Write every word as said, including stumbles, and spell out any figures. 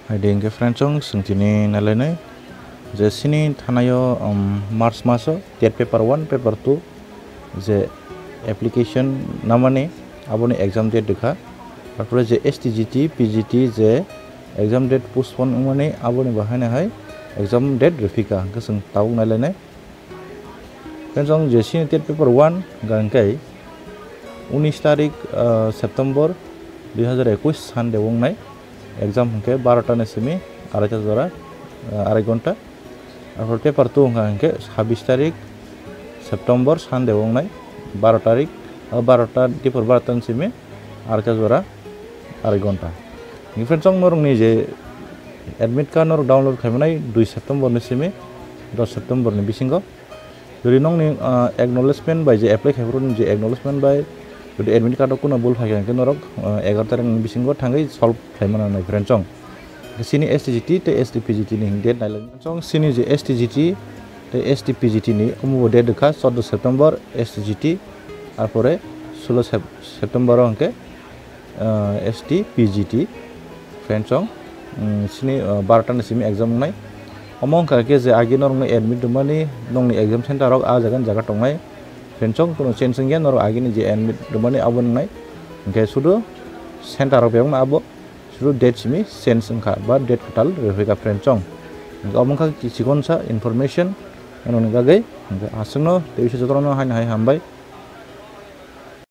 Hai de hingke friends, chwng tini nailainai je sini thanaio, um, March maso TET paper one, paper two je application namani aboni exam date rikha. Tarpore je STGT, PGT je exam date postpone wngmani aboni bahaino hai exam date riphika hingke chwng tabuk nailainai. Friends, ang je sini TET paper one hingka hingke unis tarik, ah, September dui hazar ekush Sunday wngnai. Exam hingke barota ni simi araita jora, ah, arai gonta. Arpor paper two hingka hingke sabbish tarik September Sunday wngnai, baro tarik, ah, barota, dipor barota ni simi araita jora arai gonta. Friends, ang norokni je admit card norok download khaimanai dui September ni simi dos September ni bisingo. Jodi nokni, ah, acknowledgement bai je apply khaiphuru je acknowledgement bai jodi admit card o kuno bul phaikha hingke norok, ah, egaroh tarik ni bisingo thangwi solve khlaimano nai friends chong. Sini STGT tei STPGT ni date nailai chong, sini je STGT tei STPGT ni omo bo date rikha chordo September STGT, arpore sulo Sep-, September o hingke ah, STPGT, friends chong, mm, sini, ah, barota ni simi exam wngnai. Omo wngkha khe je agi norokno admit rwmani, nokni exam center rok ah jaga ni jaga tongnai. Friends chong, kuno change wngya, norok agini je admit rwmani abo wngnai. Hingke sudu center rok bebakno abo, sudu date simi change wngkha ba date kwtal rwphaikha friends chong. Hingke omo wngkha chikonsa information, nokni bagwi. Hingke aswkno tei bisa jotono haino hai hambai.